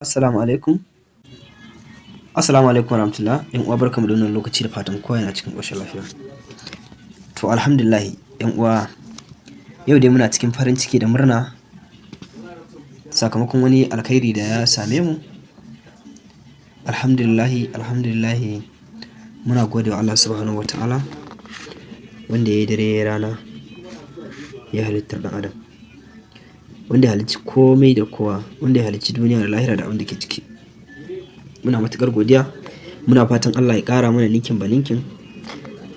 Assalamu alaikum. Assalamu alaikum warahmatullah. 'Yan uwa, barkamu da wannan lokaci, da fatan kowa yana cikin ƙoshin lafiya. To, alhamdulillah, 'yan uwa, yau dai muna cikin farin ciki da murna sakamakon wani alkhairi da ya same mu. Alhamdulillah, alhamdulillah, muna gode wa Allah Subhanahu wa ta'ala wanda ya yi dare ya rana, ya halittar ɗan adam. Wanda ya halicci komai da kowa, wanda ya halicci duniya da lahira da abin da ke ciki. Muna matuƙar godiya, muna fatan Allah ya ƙara mana ninkin ba ninkin,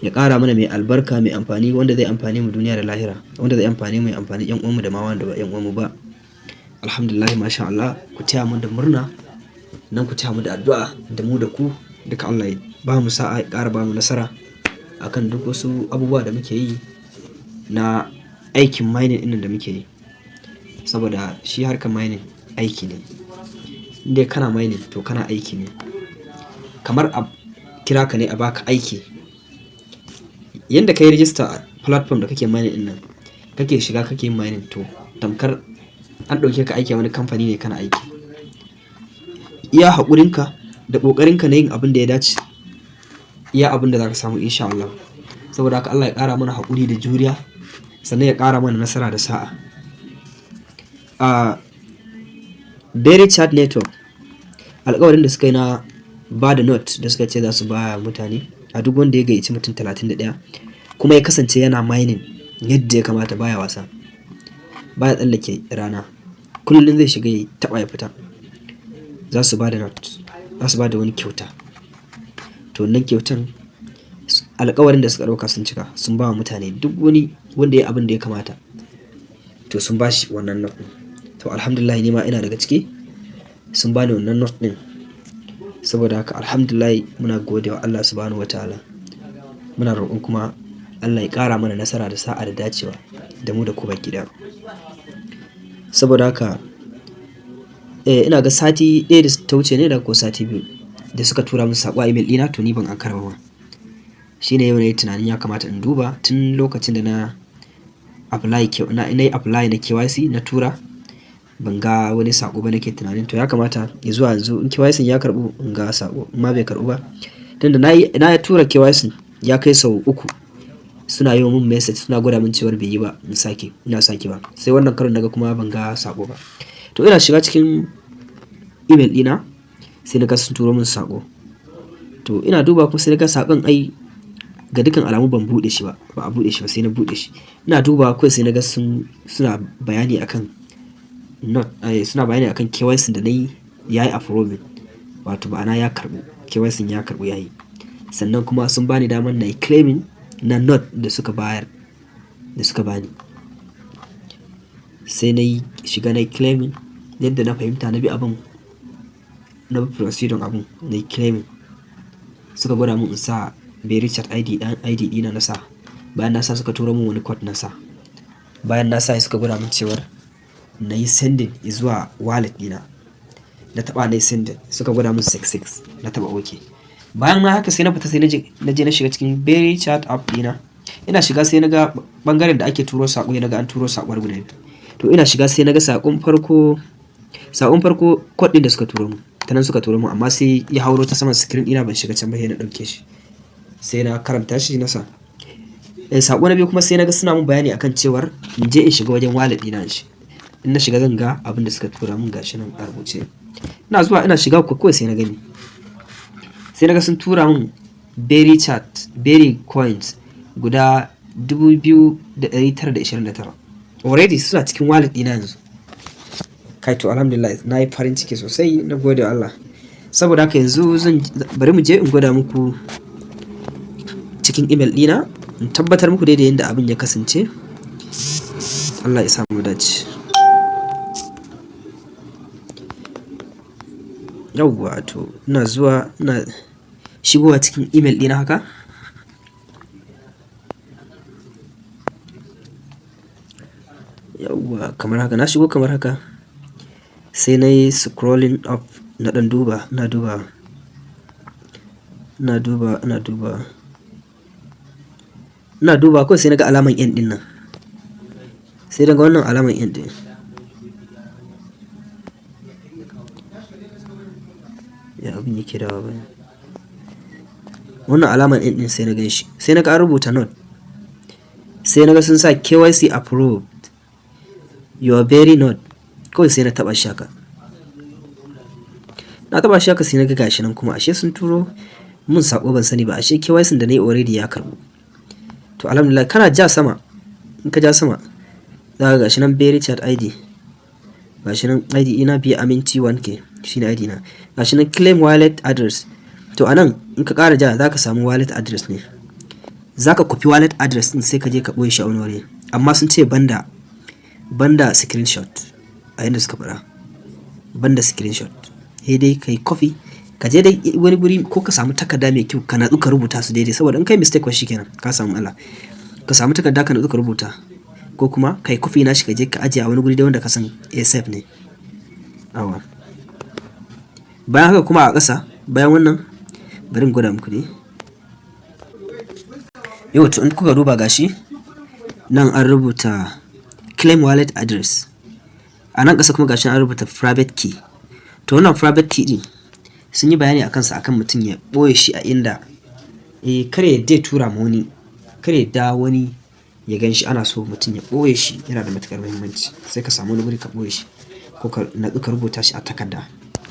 ya ƙara mana mai albarka, mai amfani, wanda zai amfane mu duniya da lahira, wanda zai amfane mu, ya amfani 'yan uwanmu da ma wanda ba 'yan uwanmu ba. Alhamdulillah, masha Allah, ku taya mu da murna, nan ku taya mu da addu'a, da mu da ku duka Allah ya ba mu sa'a, ya ƙara ba mu nasara akan duk wasu abubuwa da muke yi na aikin mining ɗin da muke yi. Saboda shi harkar mining aiki ne. In dai kana mining, to kana aiki ne. Kamar a kira ka ne a baka aiki. Yanda ka yi register a platform da kake mining ɗin nan, kake shiga kake yin mining, to tamkar an ɗauke ka aiki a wani kamfani ne kana aiki. Iya haƙurinka da ƙoƙarinka na yin abin da ya dace, iya abin da za ka samu, in sha Allah. Saboda haka Allah ya ƙara mana haƙuri da juriya, sannan ya ƙara mana nasara da sa'a. A Berry Chat Network, alƙawarin da suka yi na ba da note da suka ce za su ba mutane, a duk wanda ya gayyaci mutum 31 kuma ya kasance yana mining yadda ya kamata, baya wasa, baya tsallake rana, kullum zai shiga ya taɓa ya fita, za su ba da note, za su ba da wani kyauta. To, wannan kyautan, alƙawarin da suka ɗauka sun cika, sun ba wa mutane, duk wani wanda ya yi abin da ya kamata, to sun ba shi wannan note ɗin. To, alhamdulillah, ni ma ina daga ciki, sun bani wannan note ɗin. Saboda haka alhamdulillah, muna gode wa Allah Subhanahu wa ta'ala. Muna roƙon kuma Allah ya ƙara mana nasara da sa'a da dacewa, da mu da ku baki ɗaya. Saboda haka ina ga sati ɗaya da ta wuce ne da ko sati 2 da suka tura min saƙo a email ɗina, to ni ban ankara ba ma. Shine yau na yi tunanin ya kamata in duba tun lokacin da na yi apply na KYC na tura, ban ga wani saƙo ba. Nake tunanin to ya kamata zuwa yanzu in KYC ya karɓu in ga saƙo, in ma bai karɓu ba. Tunda na tura KYC ya kai sau uku, suna yi mun message suna gwada min cewar bai yi ba, in sake, ina sake ba. Sai wannan karon naga kuma ban ga saƙo ba. To, ina shiga cikin email ɗina sai naga sun turo min saƙo. To, ina duba kuma sai naga saƙon, ai ga dukkan alamu ban buɗe shi ba, ba a buɗe shi ba, sai na buɗe shi. Ina dubawa kawai sai naga suna bayani akan note, suna bayani akan KYC da na yi ya yi approving, wato ma'ana ya karɓu, KYC ya karɓu, ya yi. Sannan kuma sun bani damar na yi claiming na note da suka bayar, da suka bani. Sai na yi shiga na yi claiming yadda na fahimta, na bi abun, na bi procedure abun, na yi claiming. Suka gwada mun in sa Berry Chat ID ɗin, ID ɗina, na sa. Bayan na sa, suka turo mun wani code, na sa. Bayan na sa, suka gwada mun cewar na yi sending zuwa wallet ɗina. Na taɓa na yi sending, suka gwada mun 66, na taɓa okay. Bayan na haka sai na fita, sai na je na shiga cikin Berry Chat app ɗina. Ina shiga sai na ga ɓangaren da ake turo saƙo, na ga an turo saƙo guda biyu. To, ina shiga sai na ga saƙon farko, code ɗin da suka turo mun. Ta nan suka turo mun, amma sai ya hauro ta saman screen ɗina, ban shiga can ba, sai na ɗauke shi. Sai na karanta shi na sa. Saƙo na biyu kuma sai na ga suna mun bayani akan cewar in je in shiga wajen wallet ɗina in shi. In na shiga zan ga abin da suka tura mun, gashi nan a rubuce. Ina zuwa ina shiga kuwa kawai sai na gani. Sai naga sun tura mun Berry Chat, Berry coins guda 2,929. Already suna cikin wallet ɗina yanzu. Kai, to alhamdulillah, na yi farin ciki sosai, na gode wa Allah. Saboda haka yanzu zan bari mu je in gwada muku cikin email ɗina, in tabbatar muku dai da yanda abin ya kasance. Allah ya sa mu dace. Yauwa, to ina zuwa, ina shigowa cikin email ɗina haka. Yauwa, kamar haka na shigo, kamar haka. Sai na yi scrolling up, na ɗan duba, ina duba, ina duba, ina duba. Ina duba kawai sai naga alamar N ɗin nan. Sai naga wannan alamar N ɗin. Ya abin yake dawowa baya. Wannan alamar N ɗin sai na gan shi. Sai na ga an rubuta note. Sai na ga sun sa KYC approved. Your very note. Kawai sai na taɓa shi haka. Na taɓa shi haka sai na ga gashi nan kuma ashe sun turo mun saƙo, ban sani ba. Ashe KYC da na yi already ya karɓu. To, alhamdulillah, kana ja sama. In ka ja sama za ka ga gashi nan Very Chat ID. Gashi nan ID ina biya Aminci 1K shine ID na. Gashi nan claim wallet address. To, anan in ka ƙara ja za ka samu wallet address ne. Za ka copy wallet address ɗin, sai ka je ka ɓoye shi a wani wuri. Amma sun ce banda screenshot a yanda suka faɗa. Banda screenshot. Sai dai ka yi copy, ka je dai wani guri ko ka samu takarda mai kyau, ka natsu ka rubuta su daidai, saboda in kai mistake fa shikenan ka samu matsala. Ka samu takarda ka natsu ka rubuta, ko kuma ka yi copy nashi, ka je ka ajiye a wani guri dai wanda ka san eh safe ne. Yawwa. Bayan haka kuma a ƙasa, bayan wannan, bari in gwada muku dai. Yau to, in kuka duba gashi nan an rubuta claim wallet address. A nan ƙasa kuma gashi an rubuta private key. To, wannan private key ɗin sun yi bayani a kansa, akan mutum ya ɓoye shi a inda eh kar ya yadda ya tura ma wani, kar ya yadda wani ya gan shi. Ana so mutum ya ɓoye shi, yana da matuƙar muhimmanci. Sai ka samu wani guri ka ɓoye shi ko ka natsu ka rubuta shi a takarda.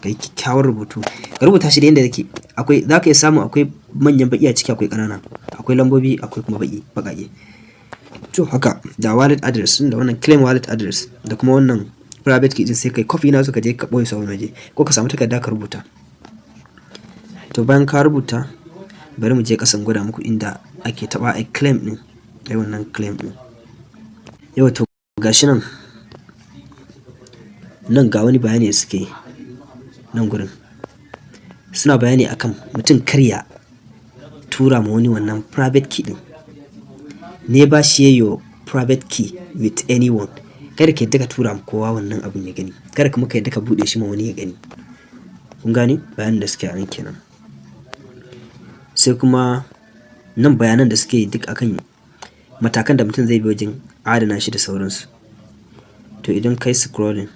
Ka yi kyakkyawar rubutu. Ka rubuta shi da yanda yake. Akwai, za ka iya samu akwai manyan baƙi a ciki, akwai ƙanana. Akwai lambobi, akwai kuma baƙi baƙaƙe. To, haka da wallet address ɗin da wannan claim wallet address da kuma wannan private key ɗin, sai kai copy nasu ka je ka ɓoye su a wani waje ko ka samu takarda ka rubuta. To, bayan ka rubuta, bari mu je ƙasan gwada muku inda ake taɓa a claim ɗin. Ai wannan claim ɗin. Yau to, gashi nan. Nan ga wani bayani da suke yi nan gurin. Suna bayani akan mutum kar ya tura ma wani wannan private key ɗin. Never share your private key with anyone. Kada ka yadda ka tura ma kowa wannan abun ya gani. Kada kuma ka yadda ka buɗe shi ma wani ya gani. Kun gane? Bayanin da suke a nan kenan. Sai kuma nan bayanan da suke yi duk akan matakan da mutum zai bi wajen adana shi da sauransu. To, idan kai scrolling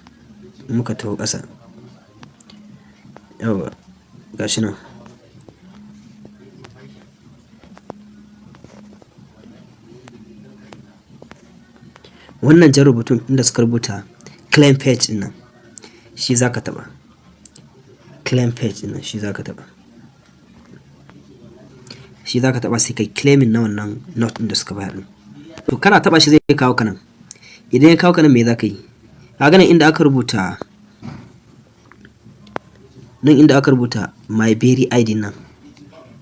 muka taho ƙasa. Yauwa, gashi nan. Wannan jan rubutun inda suka rubuta claim page ɗin nan, shi za ka taɓa. Claim page ɗin nan shi za ka taɓa. Shi za ka taɓa, sai kai claiming na wannan note ɗin da suka bayar ɗin. To, kana taɓa shi zai kawo ka nan. Idan ya kawo ka nan, me za ka yi? Ka ga nan inda aka rubuta, nan inda aka rubuta my very ID nan.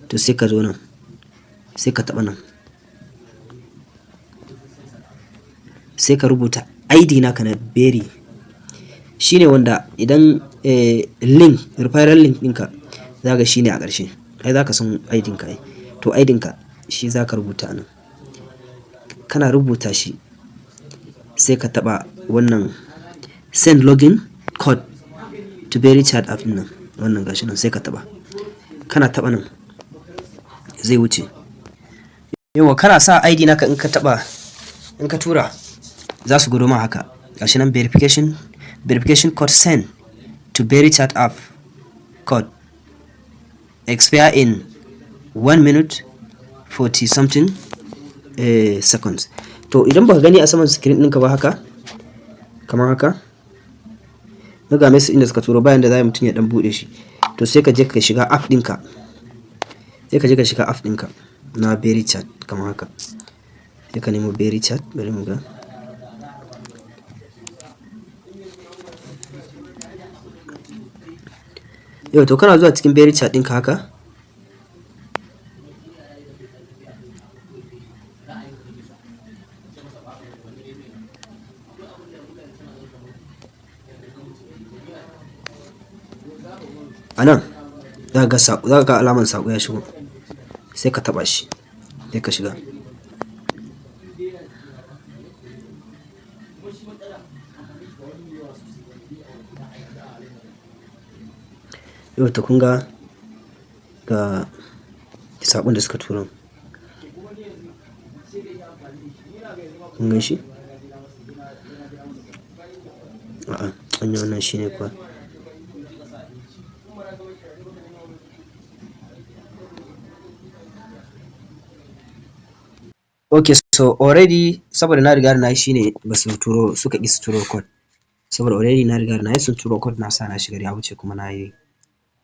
To, sai ka zo nan, sai ka taɓa nan. Sai ka rubuta ID naka na Very. Shi ne wanda idan link, referral link ɗinka, za ka ga shi ne a ƙarshe. Ai za ka san ID ka ai. To, ID ka shi za ka rubuta a nan. Kana rubuta shi sai ka taɓa wannan send login code to Very Chat app ɗin nan. Wannan gashi nan, sai ka taɓa. Kana taɓa nan zai wuce. Yauwa, kana sa ID naka, in ka taɓa, in ka tura, za su gwado ma haka. Gashi nan verification code send to Very Chat app, code expire in 1 minute 40 something seconds. To, idan baka gani a saman screen ɗinka ba haka, kamar haka, na ga message inda suka turo, bayan da za mutum ya ɗan buɗe shi. To, sai ka je ka shiga app ɗinka. Sai ka je ka shiga app ɗinka na Very Chat kamar haka. Sai ka nemo Very Chat, bari mu ga. Yau to, kana zuwa cikin Very Chat ɗinka haka. A nan za ka ga saƙo, za ka ga alamar saƙo ya shigo. Sai ka taɓa shi, sai ka shiga. Yau to, kun ga ga saƙon da suka turo. Kun gan shi? A'a, anya wannan shine kuwa. Ok, so already saboda na riga na yi shine ba su turo, suka ƙi su turo code. Saboda already na riga na yi, sun turo code, na sa na shigar, ya wuce, kuma na yi,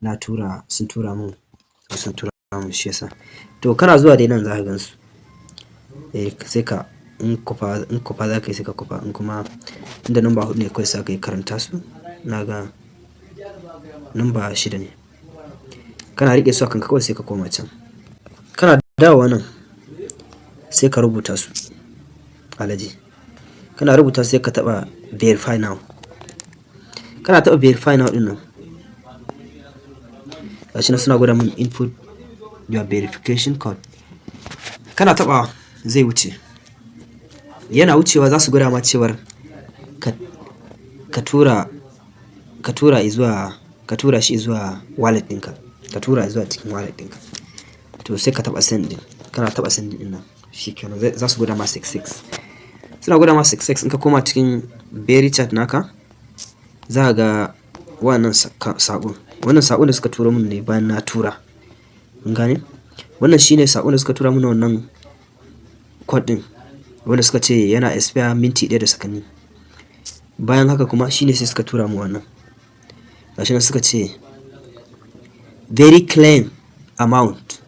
na tura, sun tura mun, sun tura mun, shi yasa. To kana zuwa dai nan za ka gansu. Eh, sai ka in kwafa za ka yi, sai ka kwafa. In kuma inda number huɗu ne kawai sai ka yi karanta su. Na ga number shida ne. Kana riƙe su a kanka kawai sai ka koma can. Kana dawowa nan sai ka rubuta su, Alhaji. Kana rubuta, sai ka taɓa "verify now". Kana taɓa "verify now" ɗin nan, gashi nan suna gwada mun "input your verification code". Kana taɓawa zai wuce. Yana wucewa za su gwada ma cewar ka tura izuwa, ka tura shi zuwa wallet ɗinka. Ka tura zuwa cikin wallet ɗinka. To sai ka taɓa "send" ɗin. Kana taɓa "send" ɗin nan, shi kenan za su gwada ma success. Suna gwada ma success, in ka koma cikin Very chat naka, za ka ga wannan saƙon. Wannan saƙon da suka turo mun ne bayan na tura. Kun gane? Wannan shine saƙon da suka tura mun, wannan code ɗin. Wanda suka ce yana expire minti 1 da sakanni. Bayan haka kuma shine sai suka tura mun wannan. Gashi nan suka ce "very claim amount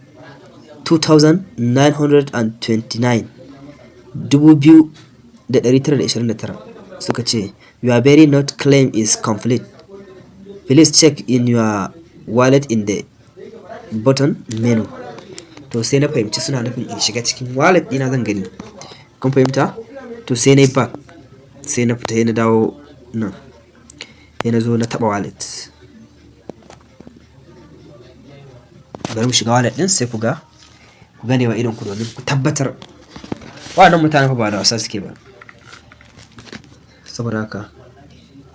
2929", 2929. Suka ce "Your very not claim is complete. Please check in your wallet in the button menu." To sai na fahimci suna nufin in shiga cikin wallet ɗina zan gani. Kun fahimta? To sai na yi back, sai na fita, sai na dawo nan. Sai na zo na taɓa wallet. Bari mu shiga wallet ɗin sai ku ga, ku gane wa idonku domin ku tabbatar. Waɗannan mutanen fa ba da wasa suke ba. Saboda haka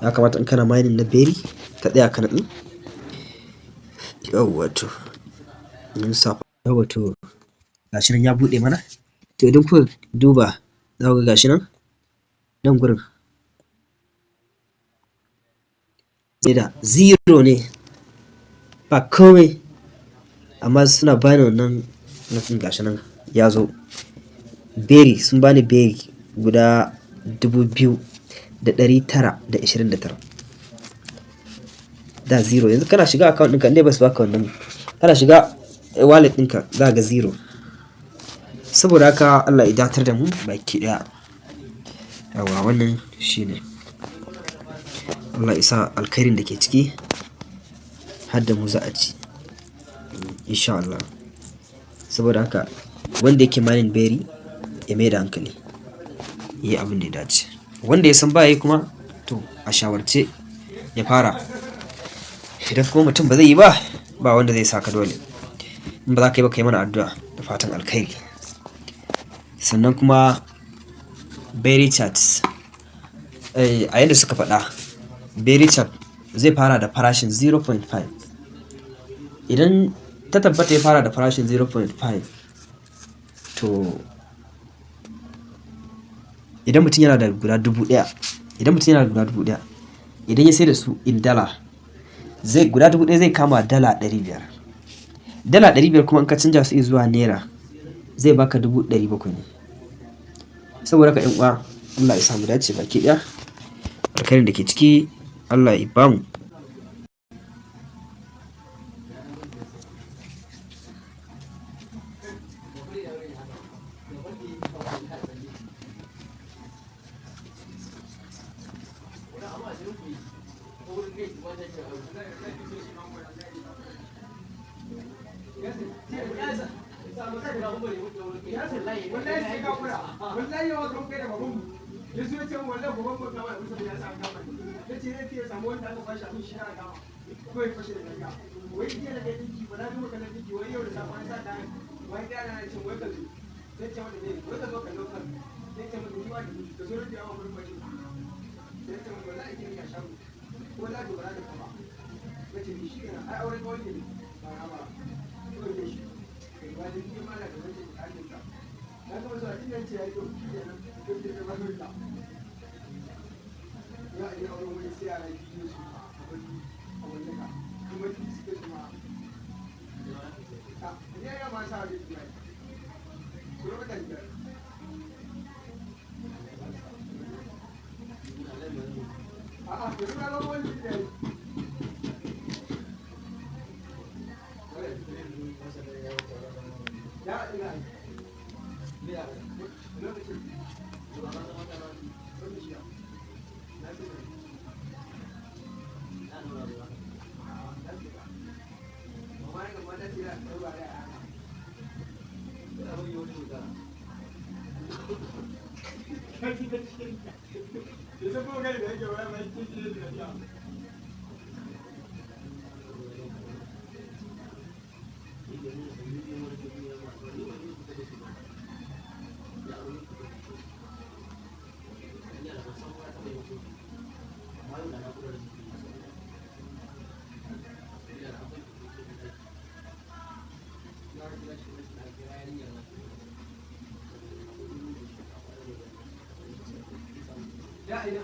ya kamata in kana mining na Very, ka tsaya ka natsu. Yauwa to. Mun sa, yauwa to, gashi nan ya buɗe mana. To idan kuka duba za ku ga gashi nan, nan gurin. Da zero ne, ba komai, amma suna bani wannan nufin, gashi nan ya zo. Very sun bani Very guda 2929. Da zero, yanzu kana shiga account ɗinka, indai basu baka wannan, kana shiga wallet ɗinka za ka ga zero. Saboda haka Allah ya datar da mu baki ɗaya. Yauwa, wannan shine. Allah ya sa alkhairin da ke ciki har da mu za a ci. In sha Allah. Saboda haka wanda yake mining Very ya mai da hankali, ya yi abin da ya dace. Wanda ya san ba yi kuma, to a shawarce ya fara. Idan kuma mutum ba zai yi ba, ba wanda zai saka dole. In ba za ka yi ba, ka yi mana addu'a da fatan alkhairi. Sannan kuma Very chat, eh, a yanda suka faɗa, Very chat zai fara da farashin 0.5. Idan ta tabbata ya fara da farashin 0.5, to idan mutum yana da guda 1000, idan mutum yana da guda 1000, idan ya sayar da su in dala, zai guda 1000 zai kama $500. $500 kuma in ka canja su zuwa naira zai baka 700,000 ne. Saboda haka 'yan uwa, Allah ya sa mu dace baki ɗaya. Alkhairin da ke ciki Allah ya bamu. Ya ina